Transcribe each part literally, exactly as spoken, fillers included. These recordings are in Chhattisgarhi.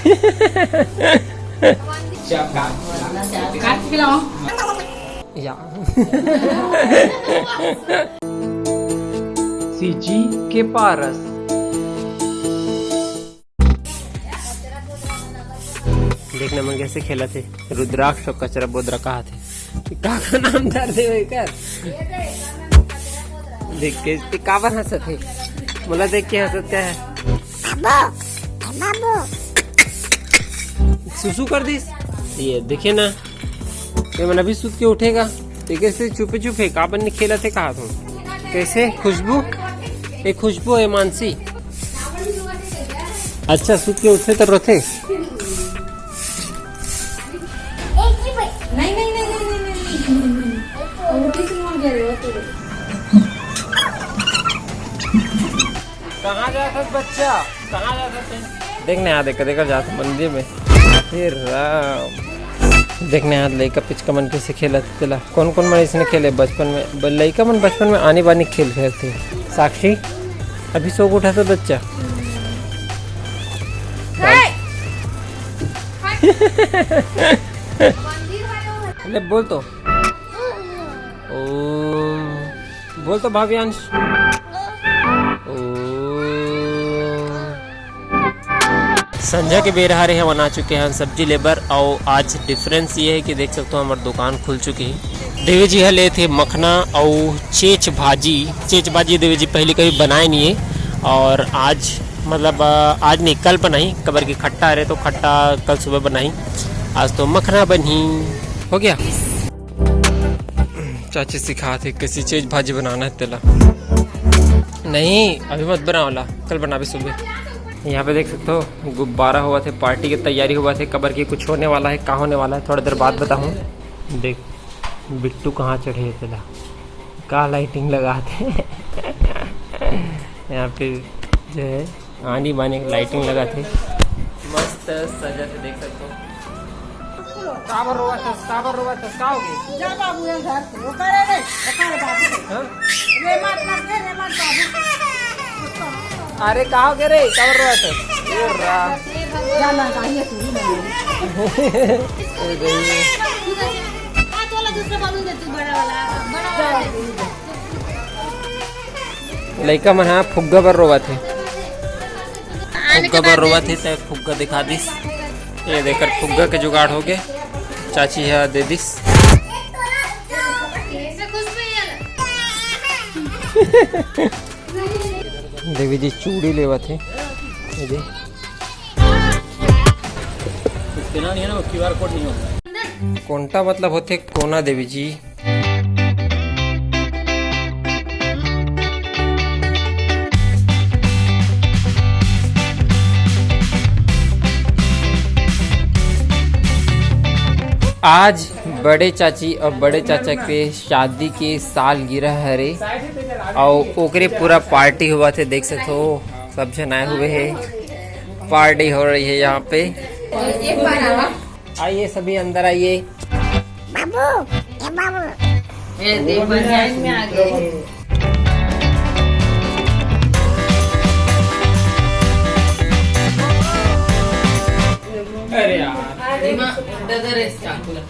काट के खिलाओ। या। सीजी के पारस। देखना मन कैसे खेलत हे, रुद्राक्ष अउ कचरा बोदरा कहात हे। का, का नाम धर दे एकर? देख के ते काबर हंसत हे? मोला देख के हंसत का हे? बाबू, बाबू। सुसु कर दिस। ये देखे ना, ये मन अभी सुत के उठेगा। ते कैसे चुपे चुपे का बन खेलत हे कहात हूँ। कैसे खुशबू? ए खुशबू, ए मानसी। अच्छा, सुत के उठे तो रोथे। नहीं, नहीं, नहीं, नहीं, नहीं, नहीं, नहीं। उल्टी से मुड़ गया रे, वो तो। कहाँ जात हस बच्चा? कहाँ जात हस? देख ना, यहाँ देख, देख जात मंदिर में। हे राम। देख ना, यहाँ लइका पिचका मन कैसे खेलत तेला। कौन कौन मन इसने खेले बचपन में? ब-, लइका मन बचपन में आनी बानी खेल खेलते। साक्षी, अभी सो उठा था बच्चा। ले बोल तो। ओम। बोल तो भाव्यांश। ओम। संझा के बेर हरे, हमन आ चुके हैं सब्जी लेबर। अउ आज डिफरेंस ये है कि देख सकते हो, हमार दुकान खुल चुकी है। देवी जी ह लेत हे मखना अउ चेच भाजी। चेच भाजी देवी जी पहले कभी बनाए नहीं है, और आज मतलब, अ, आज नहीं, कल बनाई, कबर की खट्टा रहे तो खट्टा कल सुबह बनाई। आज तो मखना बनी। हो गया। चाची सिखात हे कैसी चेच भाजी बनाना है तेला। नहीं, अभी मत बनाओ ला, कल बनाबे सुबह। यहाँ पे देख सकते हो, गुब्बारा होवत हे, पार्टी की तैयारी होवत हे, कबर की कुछ होने वाला है, का होने वाला है, थोड़ा देर बाद बताहूँ। देख, बिट्टू कहाँ चढ़े हे तेला, का लाइटिंग लगात हे। यहाँ पे जो है, आनी बानी लाइटिंग लगात हे, मस्त सजत हे, देख सकते हो। काबर रोवत हस, काबर रोवत हस, का होगे? जा बाबू, ये घर से, वो करे रे, वो करे बाबू। हाँ? रे मत, मत रे, रे मत बाबू। अरे, का होगे रे, काबर रोवत हस? ए राम। जा ना, जाइए तू ही नहीं। हाँ, तो वाला दूसरा balloon दे तू, बड़ा वाला, बड़ा वाला दे। लइका मन ह फुग्गा बर रोवत हे। फुग्गा बर रोवत हे, त फुग्गा दिखा दिस। ये देख, फुग्गा के जुगाड़ हो गे, चाची ह दे दिस। देवी जी चूड़ी लेवत हे। ये दे। Scanner नहीं है ना, वो क्यूआर कोड नहीं होता। कोंटा मतलब होथे कोना देवी जी। आज बड़े चाची और बड़े चाचा के शादी के सालगिरह हरे, और ओकरे पूरा पार्टी होवत हे। देख सकते हो, सब झन आए हुए हैं, पार्टी हो रही है यहाँ पे। आइए सभी, अंदर आइए। बाबू, ए बाबू। ए, देख, बनियान में आ गए। अरे यार। दादा रे, चाकू ला।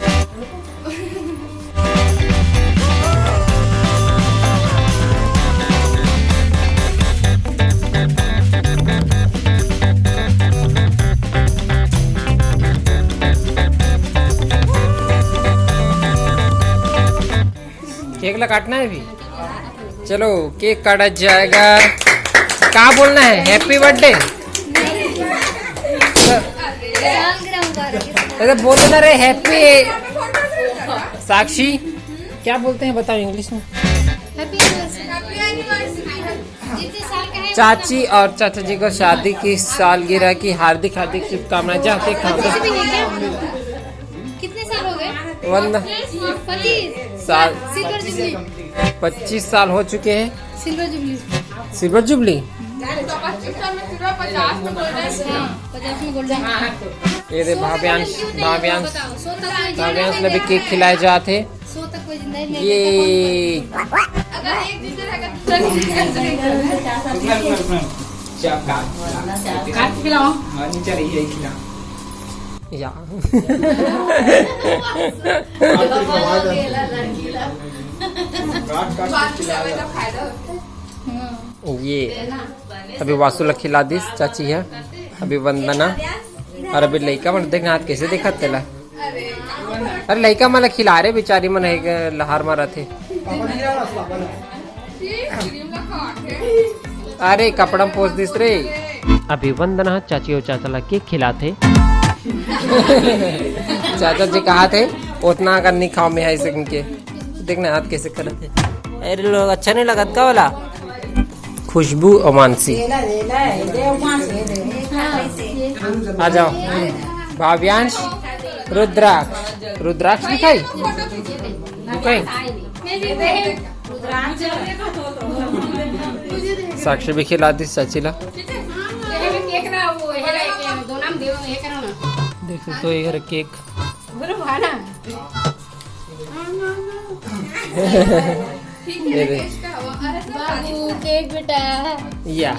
केक ला काटना है अभी। चलो, केक काटा जाएगा। का बोलना है? Happy birthday। अरे बोलो ना रे, happy। साक्षी, क्या बोलते हैं बताओ इंग्लिश में। चाची और चाचा जी को शादी की सालगिरह की हार्दिक हार्दिक शुभकामनाएं। जा, केक खाओ। कितने साल हो गए? वंदना। पच्चीस साल। Silver jubilee. पच्चीस साल हो चुके हैं। Silver jubilee. Silver jubilee. हाँ, पचास में गोल्डन। ये दे भाव्यांश, भाव्यांश, भाव्यांश ने भी केक खिलाए जाते। ये। अगर एक दिन रहेगा तो काट के खिलाओ। हाँ, नीचे रही है, खिला। या। काट, काट के खिलाया। ये अभी वासु ला खिला दिस चाची ह, अभी वंदना, और अभी लइका मन देखना हाथ कैसे देखत तेला। अरे लइका मन ला खिला रे, बेचारी मन है के लहार मारत हे। अरे कपड़ा में पोंछ दिस रे। अभी वंदना चाची और चाचा ला केक खिलाथे। चाचा जी कहा थे, उतना अगर नहीं खाओ मैं ऐसे इनके। देखना हाथ कैसे करत हे। अरे लोग अच्छा नहीं लगत का वाला? खुशबू और मानसी। आ जाओ। भाव्यांश, रुद्राक्ष, रुद्राक्ष दिखाई? दिखाई? साक्षी भी खिला दी चाची ला। देखो तो ये केक। ये दे। बाबू, केक बेटा। या।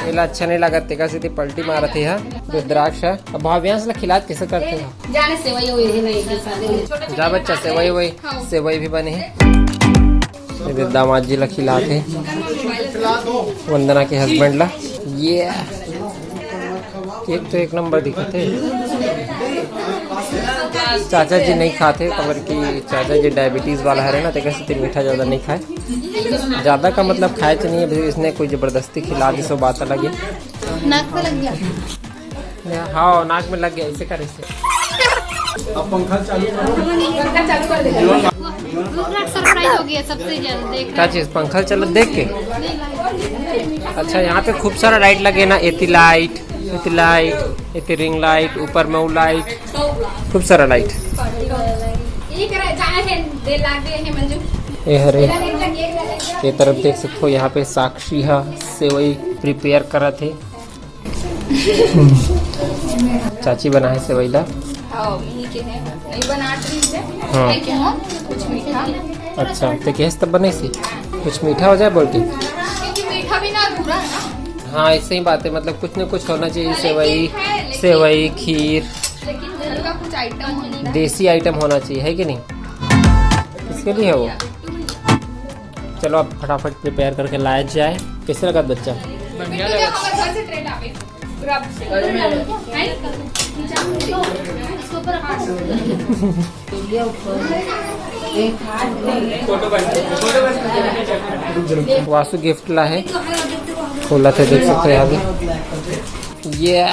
एला अच्छा नहीं लागत, तेका सेती पलटी मारत हे, हा। रुद्राक्ष ह। अब भाव्यांश ला खिलात कैसे करते हो? जाने से वही, वही नहीं, कैसा नहीं। जा बच्चा, सेवई वही, सेवई भी बने हे। ये दे दामाद जी ला खिलात हे, वंदना के हस्बैंड ला। ये केक तो एक नंबर दिखत हे। चाचा जी नहीं खाते, काबर कि चाचा जी डायबिटीज वाला हरे ना, तेकर सेती मीठा ज्यादा नहीं खाए। ज्यादा का मतलब खाए च नहीं है, अभी इसने कोई जबरदस्ती खिला दी, सो बात अलग है। नाक पे लग गया। हाँ, नाक में लग गया, ऐसे करे से। अब पंखा चालू करो। दूसरा सरप्राइज हो गया सबसे ज्यादा, देख क्या चीज? पंखा चलत देख के। अच्छा, यहाँ पे खूब सारा लाइट लगे ना, एती लाइट, एती लाइट, एती रिंग लाइट, ऊपर में वो लाइट, खूब सारा लाइट। ये हरे, ये तरफ देख सकते हो, यहाँ पे साक्षी हा सेवई प्रिपेयर करत हे। चाची बनाए सेवई ला। हाँ, मम्मी के है। नहीं बनात रही है। हाँ। मैं कहूँ, कुछ मीठा। अच्छा, ते केहेस तब बने सी। कुछ मीठा हो जाए बोल के। क्योंकि मीठा भी ना अधूरा है ना। हाँ, ऐसे ही बात है, मतलब कुछ ना कुछ होना चाहिए। अरे, सेवई, केक है, लेकिन सेवई, खीर, लेकिन घर का कुछ आइटम होना चाहिए। देसी आइटम होना चाहिए, है कि नहीं? इसके लिए है वो। चलो, अब फटाफट प्रिपेयर करके लाया जाए। कैसे लगा बच्चा? बढ़िया लगा। हमारे घर से ट्रेन आवे। पूरा आपसे। हैं? वासु गिफ्ट ला हे, खोला थे, देख सकते हैं अभी। ये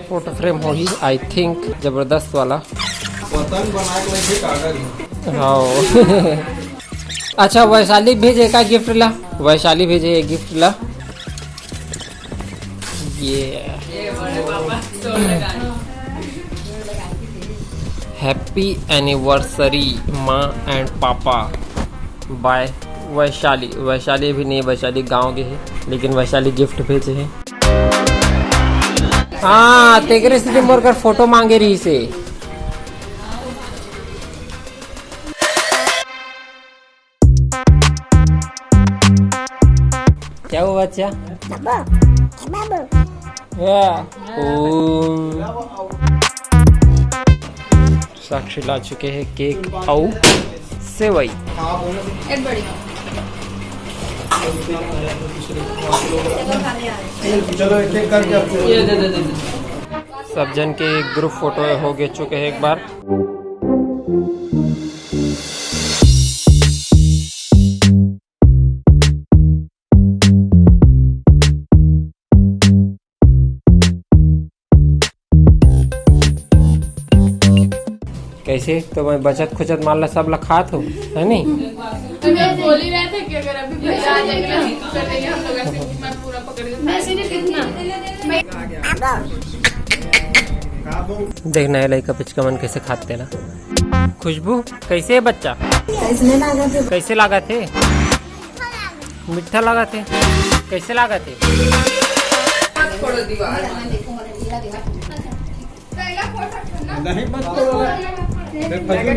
फोटो फ्रेम होही, आई थिंक, जबरदस्त वाला। पतंग बना के रखे कागज में। हाँ। अच्छा, वैशाली भेजे का गिफ्ट ला, वैशाली भेजे ये गिफ्ट ला। ये हैप्पी एनिवर्सरी माँ एंड पापा बाय वैशाली। वैशाली भी नहीं, वैशाली गाँव के है, लेकिन वैशाली गिफ्ट भेजे है। हाँ, तेकरे से मोर कर फोटो मांगे रही से। क्या हुआ बच्चा? बाबू, बाबू। या। ओम। साक्षी ला चुके हैं केक अउ सेवई। एक बड़ी। चलो, एक एक करके आप ये दे दे दे। सब जन के ग्रुप फोटो हो गए चुके हैं एक बार। कैसे तो मैं बचत खुचत माल ला सब ला खात हो, है नी? तो मैं बोल ही रहे थे कि अगर अभी भैया आ जाएंगे ना, तो कर देंगे हम लोग ऐसे, मैं पूरा पकड़ के। देखना है लइका पिचका मन कैसे खाते ना। खुशबू, कैसे है बच्चा? कैसे लागत है? कैसे लागत है? मीठा लागत है? कैसे लागत है? नहीं, मत तोड़। फिर फजूल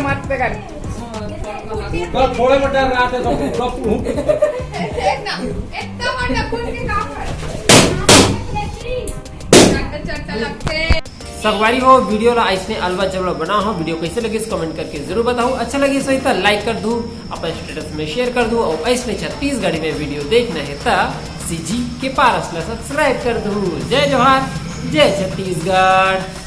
मत तोड़। बस थोड़े में डर रहा था, तो पूरा फूट। इतना, इतना बड़ा खुल के काम कर। संगवारी हो, वीडियो ला अइसने अलवा जलवा बनाहूं। वीडियो कइसे लगिस, कमेंट करके जरूर बताहू। अच्छा लगिस होही त लाइक कर दू, अपन स्टेटस में शेयर कर दू, अउ अइसने छत्तीसगढ़ी में वीडियो देखना हे त सीजी के पारस ला सब्सक्राइब कर दू। जय जोहार, जय छत्तीसगढ़।